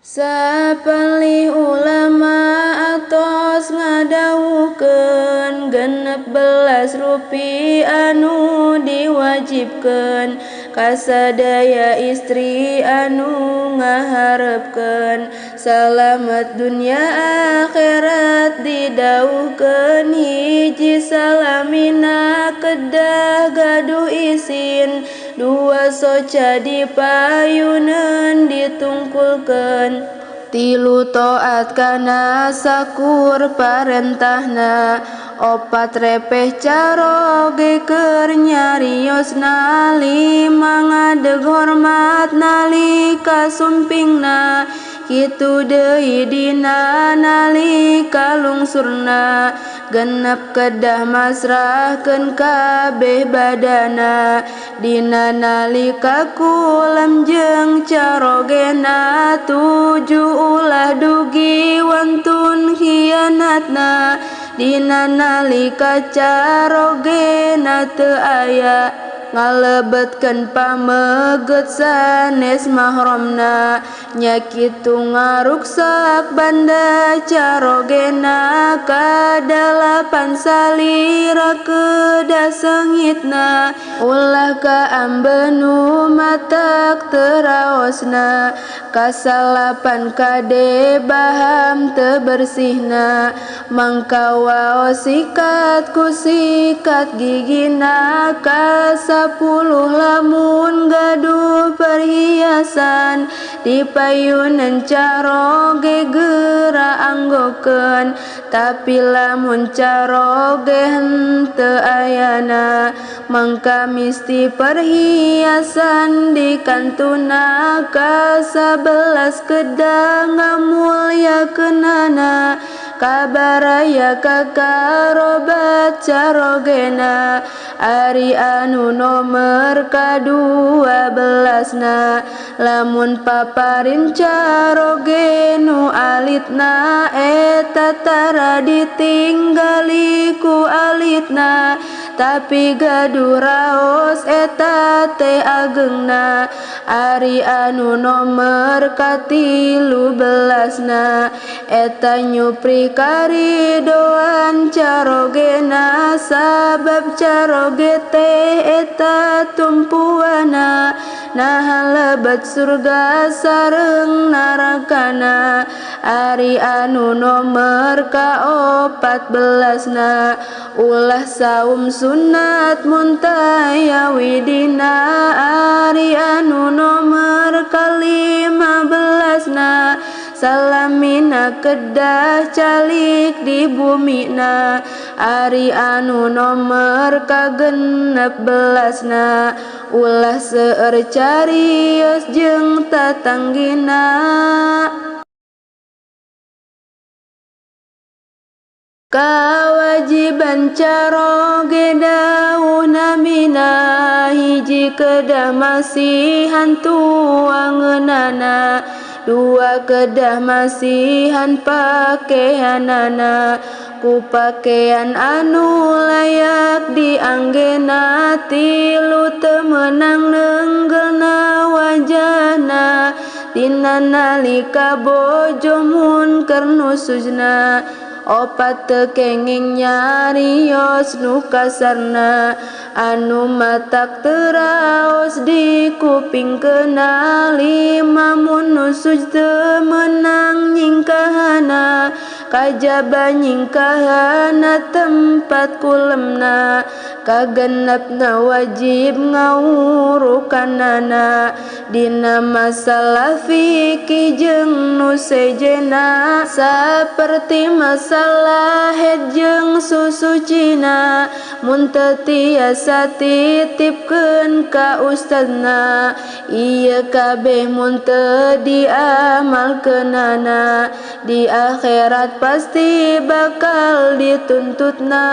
Sapalih ulama atos ngadawuhkeun 16 rupi anu diwajibkeun kasadaya istri anu ngaharepkeun salamet dunya akhirat didawuhkeun hiji salamina kedah gaduh isin dua soca dipayuneun ditungkulkeun tilu taat kana sakur parentahna opat repeh caroge keur nyariosna lima ngadeg hormat nalika sumpingna kitu deui dina nalika lungsurna genep kedah masrahkeun kabeh badana dina nalika kulem jeung carogena tujuh ulah dugi wantun hianatna dina nalika carogena teu aya ngalebetkeun pameget sanes mahramna nya kitu ngaruksak banda carogena kadalapan salira kedah seungitna ulah kaambenu matak teraosna kasalapan kade baham teu bersihna mangka waos sikat ku sikat gigina kasapuluh lamun gaduh perhiasan dipayunan caroge geura anggokeun tapi lamun caroge henteu ayana mangka misti perhiasan dikantuna kasabelas kedah ngamulyakeunana kabaraya kakarobat carogena ari anu nomer ka-12na lamun paparin caroge nu alitna eta tara ditinggali ku alitna tapi gaduh raos eta teh agengna ari anu nomer ka-13na eta nyupri karidoan carogena sabab caroge teh eta tumpuana naha lebet surga sareng narakana ari anu nomer ka-14na ulah saum sunat muntaya widina ari anu nomer ka-15na salamina kedah calik di bumina ari anu nomer ka-16na ulah seueur carios jeung tatanggina. Kawajiban caroge dawuhna mina hiji kedah masihan tuangeunana dua kedah masihan pakeanana ku pakaian anu layak dianggena tilu teu meunang neunggeulna wajahna dina nalika bojo mun keur nusuzna opat teu kenging nyarios nu kasarna anu matak teraos di kuping kena lima mun nusuz teu meunang nyingkahana kajaba nyingkahana tempat kulemna kagenepna wajib ngawurukanana dina masalah fikih jeung nu sejena saperti masalah haid jeung susucina mun teu tiasa titipkeun ka ustadna ieu kabeh mun teu diamalkeunana di akhirat pasti bakal dituntutna.